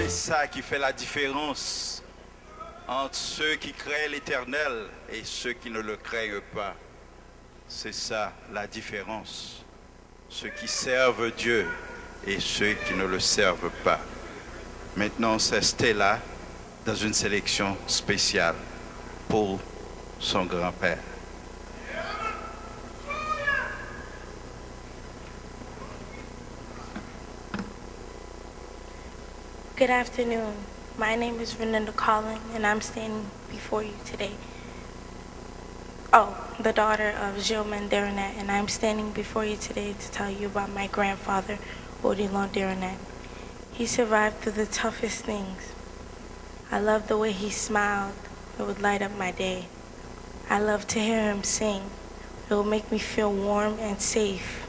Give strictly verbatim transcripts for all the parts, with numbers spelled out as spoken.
C'est ça qui fait la différence entre ceux qui craignent l'Éternel et ceux qui ne le craignent pas. C'est ça la différence. Ceux qui servent Dieu et ceux qui ne le servent pas. Maintenant, c'est Stella dans une sélection spéciale pour son grand-père. Good afternoon. My name is Renenda Calling, and I'm standing before you today. Oh, the daughter of Gilman Deronet, and I'm standing before you today to tell you about my grandfather, Odilon Deronet. He survived through the toughest things. I love the way he smiled. It would light up my day. I love to hear him sing. It will make me feel warm and safe.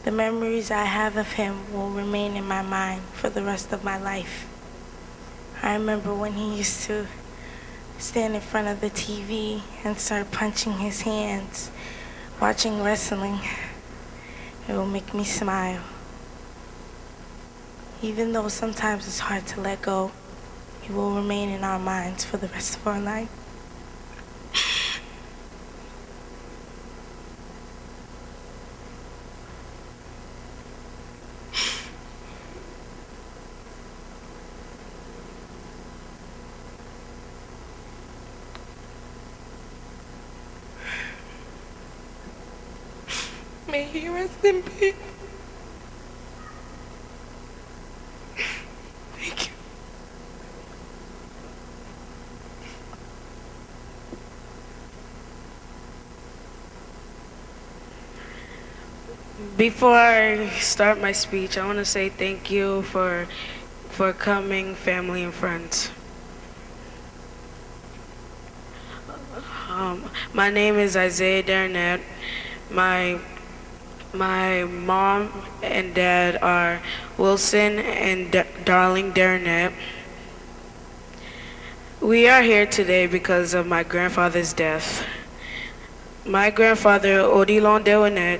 The memories I have of him will remain in my mind for the rest of my life. I remember when he used to stand in front of the T V and start punching his hands, watching wrestling. It will make me smile. Even though sometimes it's hard to let go, he will remain in our minds for the rest of our life. May he rest in peace. Thank you. Before I start my speech, I want to say thank you for for coming, family and friends. Um, my name is Isaiah Darnett. My my mom and dad are Wilson and D- Darling Darnett. We are here today because of my grandfather's death. My grandfather, Odilon Deronet,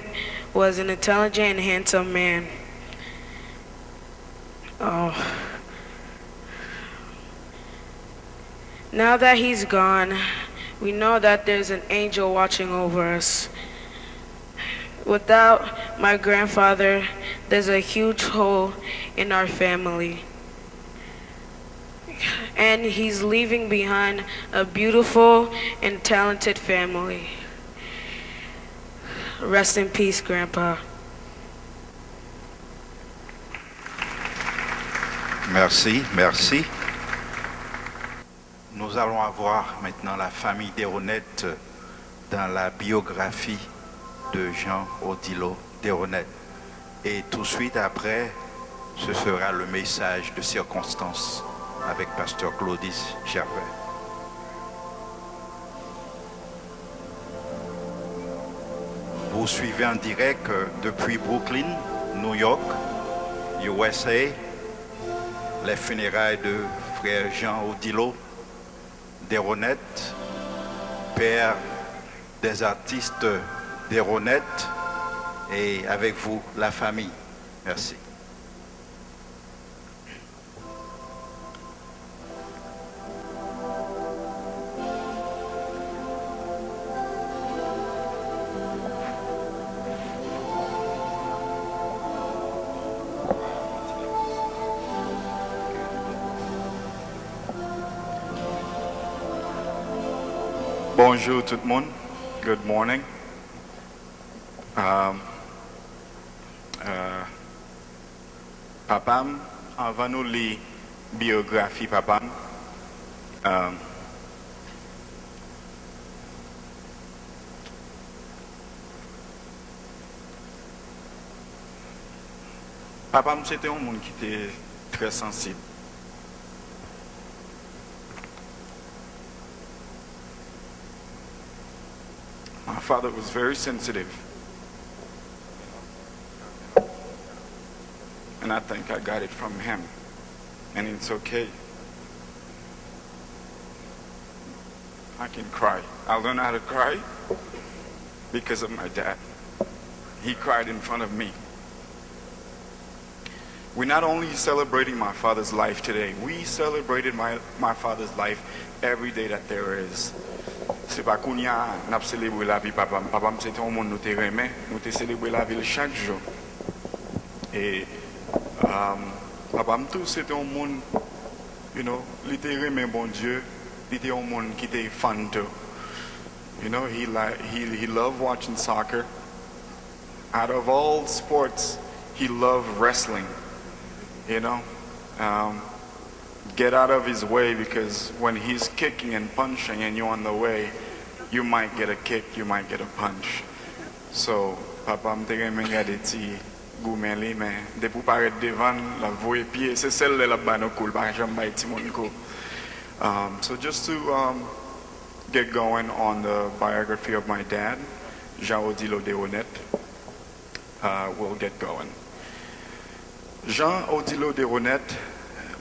was an intelligent and handsome man. Oh. Now that he's gone, we know that there's an angel watching over us. Without my grandfather, there's a huge hole in our family. And he's leaving behind a beautiful and talented family. Rest in peace, Grandpa. Merci, merci. Nous allons avoir maintenant la famille Deronette dans la biographie de Jean Odilo Deronette. Et tout de suite après, ce sera le message de circonstance avec Pasteur Claudis Gervais. Vous suivez en direct depuis Brooklyn, New York, U S A, les funérailles de frère Jean Odilo Deronette, père des artistes Deronette, et avec vous, la famille. Merci. Bonjou tout moun. Good morning. Um, uh, papa m, anvan nou li biyografi papa m, um, papa m se te yon moun ki te trè sansib. My father was very sensitive. And I think I got it from him. And it's okay. I can cry. I learned how to cry because of my dad. He cried in front of me. We're not only celebrating my father's life today, we celebrated my, my father's life every day that there is. Se pa kounye a n ap selebre lavi papa m. Papa m se te yon moun nou te renmen, nou te selebre lavi l chak jou. E um, papa m tou se te yon moun, you know, li te renmen Bondye, li te yon moun ki te fan tou. You know, he, li- he, he loved watching soccer. Out of all sports, he loved wrestling. You know, um, get out of his way, because when he's kicking and punching and you're on the way, you might get a kick, you might get a punch. So, papa m te renmen gade ti goumen li, men depi w parèt devan l, l ap voye pye. Se sèl lè l ap ba nou kou, l pa janm bay timoun kou. Um, so just to um, get going on the biography of my dad, Jean Odilo Desronettes, uh, we'll get going. Jean Odilo Desronettes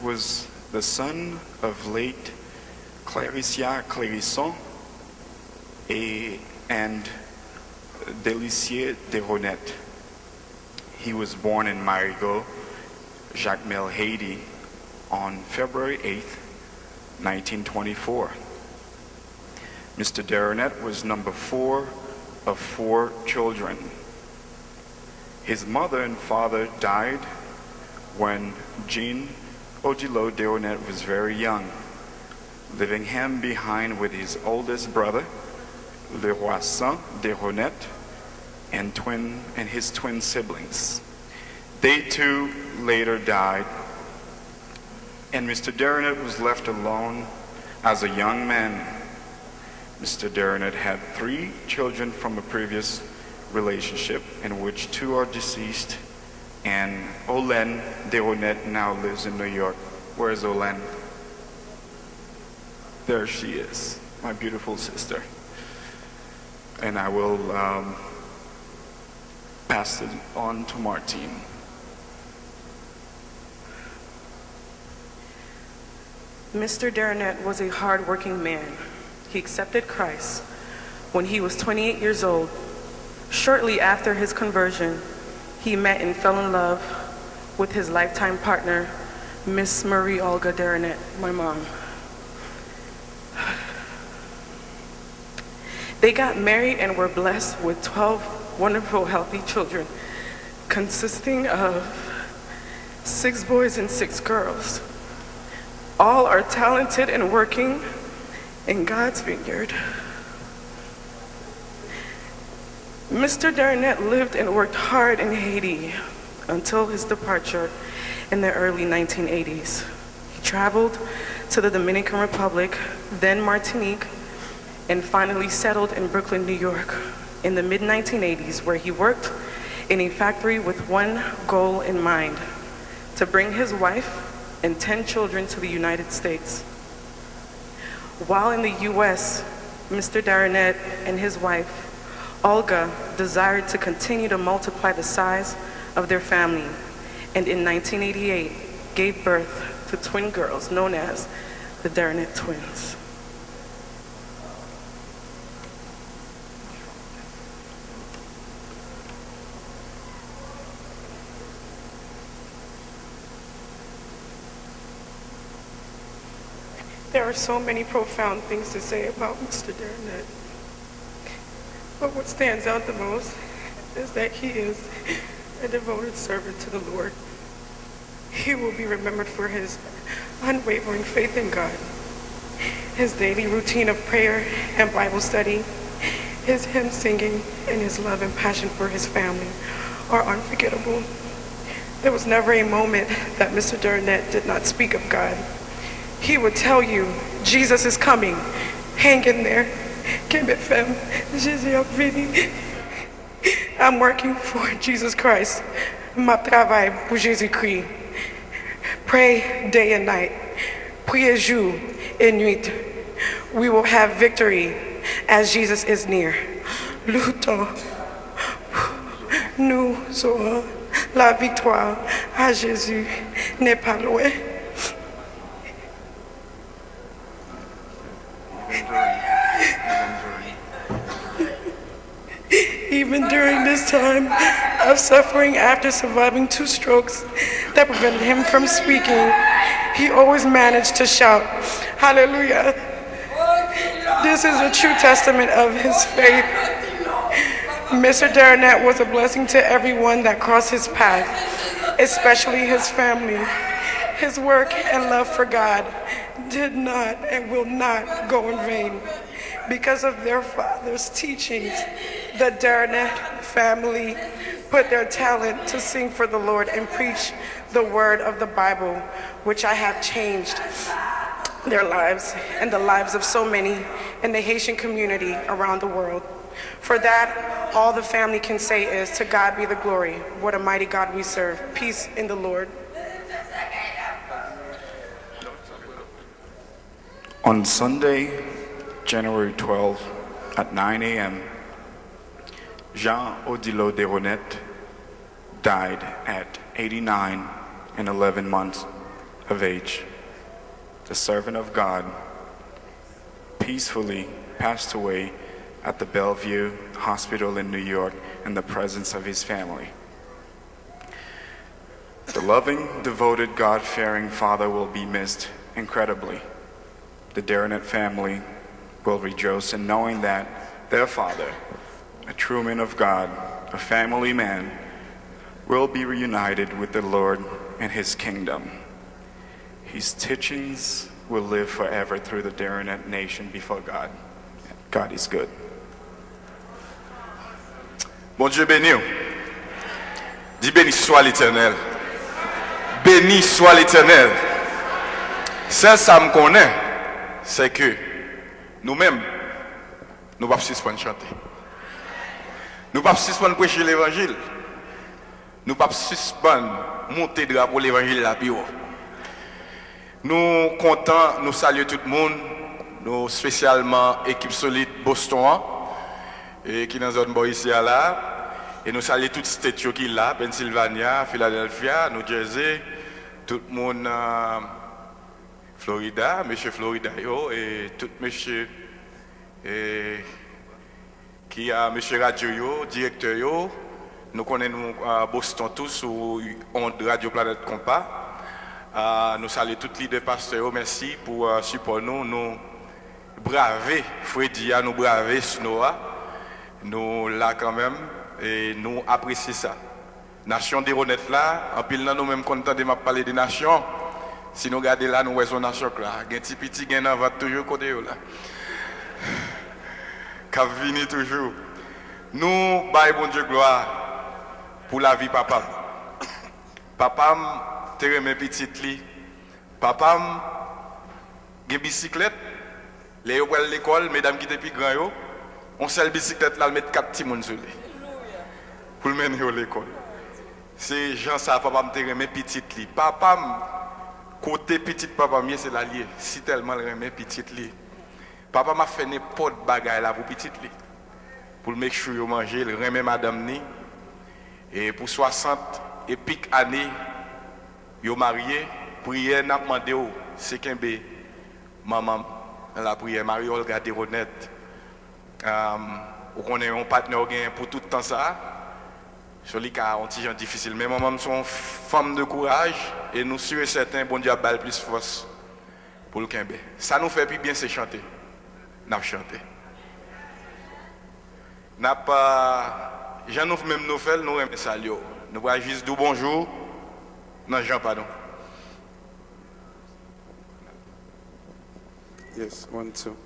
was the son of late Claricia Clérisson et, and Delicier Desronettes. He was born in Marigot, Jacmel, Haiti, on February eighth, nineteen twenty-four. Mister Desronettes was number four of four children. His mother and father died when Jean Odilo Desronettes was very young, leaving him behind with his oldest brother, Leroy Saint Desronettes, and twin and his twin siblings. They too later died, and Mister Desronettes was left alone as a young man. Mister Desronettes had three children from a previous relationship, in which two are deceased, and Olène Desronettes now lives in New York. Where is Olène? There she is, my beautiful sister. And I will um, pass it on to Martine. Mister Desronettes was a hard-working man. He accepted Christ when he was twenty-eight years old. Shortly after his conversion, he met and fell in love with his lifetime partner, Miss Marie Olga Desronettes, my mom. They got married and were blessed with twelve wonderful, healthy children, consisting of six boys and six girls. All are talented and working in God's vineyard. Mister Desronettes lived and worked hard in Haiti until his departure in the early nineteen eighties. He traveled to the Dominican Republic, then Martinique, and finally settled in Brooklyn, New York in the mid nineteen eighties, where he worked in a factory with one goal in mind: to bring his wife and ten children to the United States. While in the U S, Mister Desronettes and his wife, Olga, desired to continue to multiply the size of their family, and in nineteen eighty-eight gave birth to twin girls known as the Desronettes twins. There are so many profound things to say about Mister Desronettes, but what stands out the most is that he is a devoted servant to the Lord. He will be remembered for his unwavering faith in God, his daily routine of prayer and Bible study, his hymn singing, and his love and passion for his family are unforgettable. There was never a moment that Mister Desronettes did not speak of God. He would tell you, "Jesus is coming. Hang in there. Kenbe fèm. Jezi ap vini." I'm working for Jesus Christ. M ap travay pou Jezikri. Pray day and night. Priye jou e nuit. We will have victory as Jesus is near. Luttons. Nous aurons la victoire. Ah, Jésus n'est pas loin. Even during this time, of suffering after surviving two strokes that prevented him from speaking, he always managed to shout, "Hallelujah." This is a true testament of his faith. Mister Darinet was a blessing to everyone that crossed his path, especially his family. His work and love for God did not and will not go in vain. Because of their father's teachings, the Darinet family put their talent to sing for the Lord and preach the word of the Bible, which I have changed their lives and the lives of so many in the Haitian community around the world. For that, all the family can say is, "To God be the glory. What a mighty God we serve." Peace in the Lord. On Sunday, January twelfth, at nine a.m., Jean Odilo Deronet died at eighty-nine and eleven months of age. The servant of God peacefully passed away at the Bellevue Hospital in New York in the presence of his family. The loving, devoted, God fearing father will be missed incredibly. The Darinet family will rejoice in knowing that their father, a true man of God, a family man, will be reunited with the Lord in his kingdom. His teachings will live forever through the Darinet nation before God. God is good. Bondye beni w. Di, "Beni swa Letènèl." Beni swa Letènèl. Sèl sa m konnen, se ke nou menm, nou p ap sispann chante. Nou p ap sispann preche levanjil. Nou p ap sispann monte drapo levanjil la pi wo. Nou kontan, nou salye tout moun, nou espesyalman ekip Solid Boston an, e ki nan zòn bò isi a la. E nou salye tout state yo ki la, Pennsylvania, Philadelphia, New Jersey, tout moun nan Florida, mesye Florida yo, e tout mesye e ki a mesye radyo yo, direktè yo, nou konnen nou a Boston tou sou ond Radyo Planèt Konpa. A, nou salye tout lidè, pastè yo, mèsi pou a, sipò nou. Nou brave fredi a, nou brave snow a. Nou la kanmenm e nou apresye sa. Nasyon Deronèt la, anpil nan nou menm konn tande m ap pale de nasyon. Si nou gade la, nou wè se yon nasyon k la. Gen ti piti, gen nan vant toujou kote yo la. K ap vini toujou. Nou bay Bondye glwa pou lavi papa m. Papa m te renmen pitit li. Papa m gen bisiklèt. Lè yo pral lekòl, medam ki te pi gran yo, yon sèl bisiklèt la, l met kat timoun sou li pou l mennen yo lekòl. Se jan sa papa m te renmen pitit li. Papa m, kote pitit papa m ye, se la l ye. Si tèlman l renmen pitit li. Papa m ap fè nenpòt bagay la pou pitit li. Pou l make sure yo manje, l renmen madanm ni. E pou swasant e pik ane yo marye, priyè n ap mande w, se kenbe manman m nan lapriyè, Marie Olga Deronette. Ou konnen yon patnè w genyen pou tout tan sa a, so li ka yon ti jan difisil. Men manman m se yon fanm de kouraj e nou si e sèten Bondye ap ba l plis fòs pou l kenbe. Sa nou fè pi byen se chante. N ap chante. N ap, jan nou menm nou fè l, nou renmen salye w. Nou pral jis di w bonjou nan jan pa nou. Yes, one, two.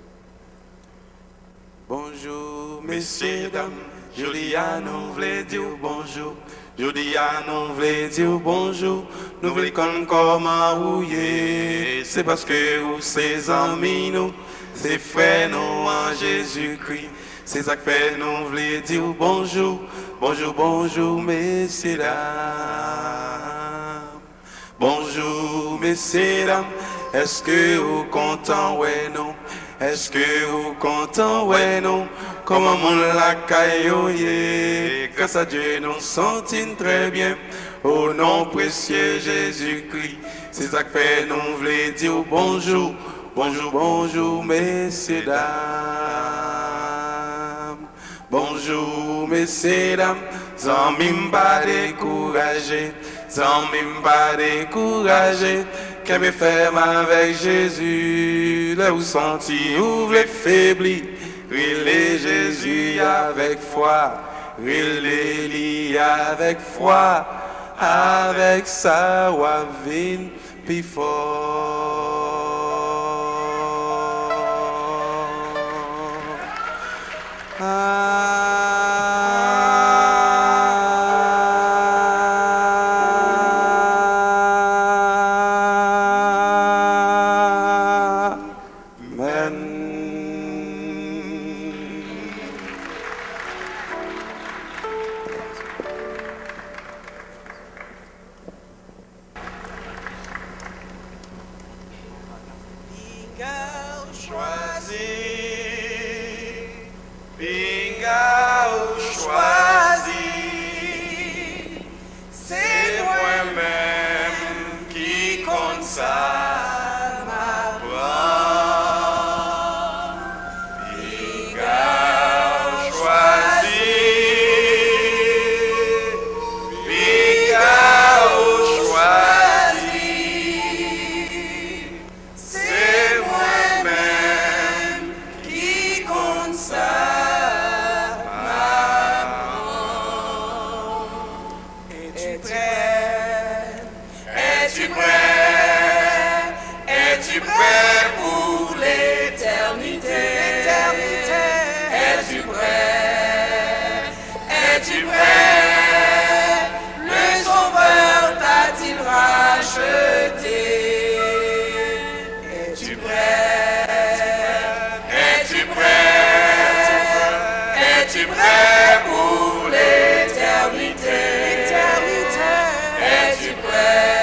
Bonjou mesye dam, jodi a nou vle di w bonjou. Jodi a nou vle di w bonjou. Nou vle konn kòman ou ye. Se paske ou se zanmi nou, se frè nou an Jezikri. Se sa k fè nou vle di w bonjou. Bonjou, bonjou mesye dam. Bonjou mesye dam, èske ou kontan wè nou? Èske ou kontan wè nou? Kòman moun lakay yo ye? Gras a Dye nou santi n trè byen. O non presye Jezikri, se sa k fè nou vle di w bonjou. Bonjou, bonjou mesye dam. Bonjou mesye dam, Zanmi m, pa dekouraje, zanmi m, pa dekouraje, kenbe fèm avèk Jezi. Lè ou santi ou vle febli, rele Jezi avèk fwa, rele li avèk fwa, avèk sa w ap vin pi fò. Amèn. Pinga ou chwazi, pinga ou chwazi, se mwen menm ki konn sa m ap pran. Piga ou chwazi, piga ou chwazi, se mwen menm ki konn sa m ap pran. Es-tu prêt? Es-tu prêt? Es-tu prêt pour l'éternité? L'éternité. Es-tu prêt? Es-tu prêt? Le Sauveur t'a-t-il racheté? Es-tu prêt? Es-tu prêt? Es-tu prêt pour l'éternité? L'éternité. Es-tu prêt?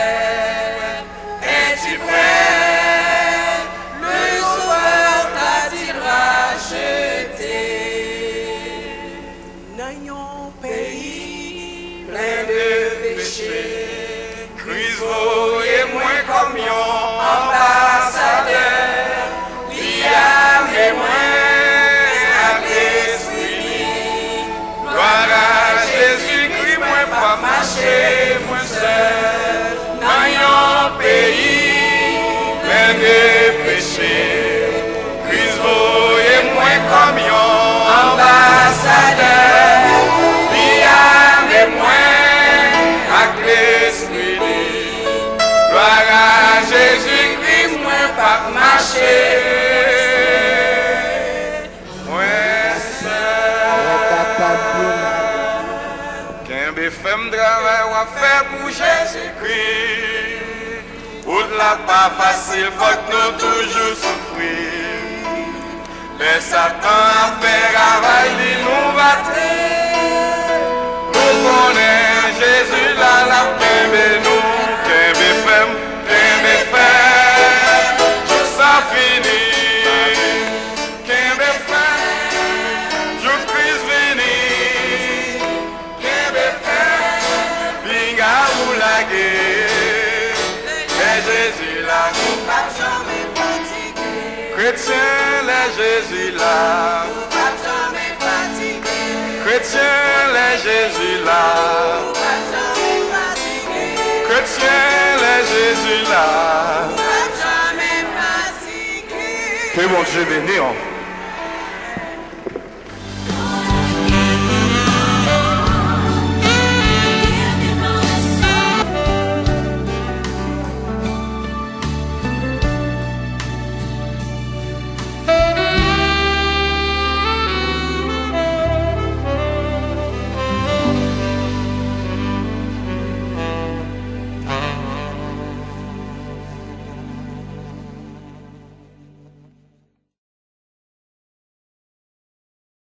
Es-tu prêt? Le Sauveur t'a-t-il racheté? Nan yon peyi plen de peche, Kris voye mwen kòm yon anbasadè. Li ame mwen ak Lespri li. Glwa a Jezikri, mwen p ap mache mwen sèl nan yon peyi plen de peche. Kris voye mwen kòm yon anbasadè. Li ame mwen ak Lespri li. Glwa a Jezikri, mwen p ap mache mwen sèl. Kenbe fèm travay w ap fè pou Jezikri. Wout la pa fasil, fòk nou toujou soufri. Lè Satan ap fè ravaj li, nou pa tris. Nou konnen Jezi la, l ap kenbe nou. Kenbe fèm, kenbe fèm, jouk sa fini. Kenbe fèm, jouk Kris vini. Kenbe fèm, pinga ou lage. Lè Jezi la, nou p ap janm fatige. Kretyen, lè Jezi la, nou p ap janm fatige. Kretyen, lè Jezi la, nou p ap janm fatige. Kretyen, lè Jezi la, nou p ap janm fatige. Ke Bondye beni w.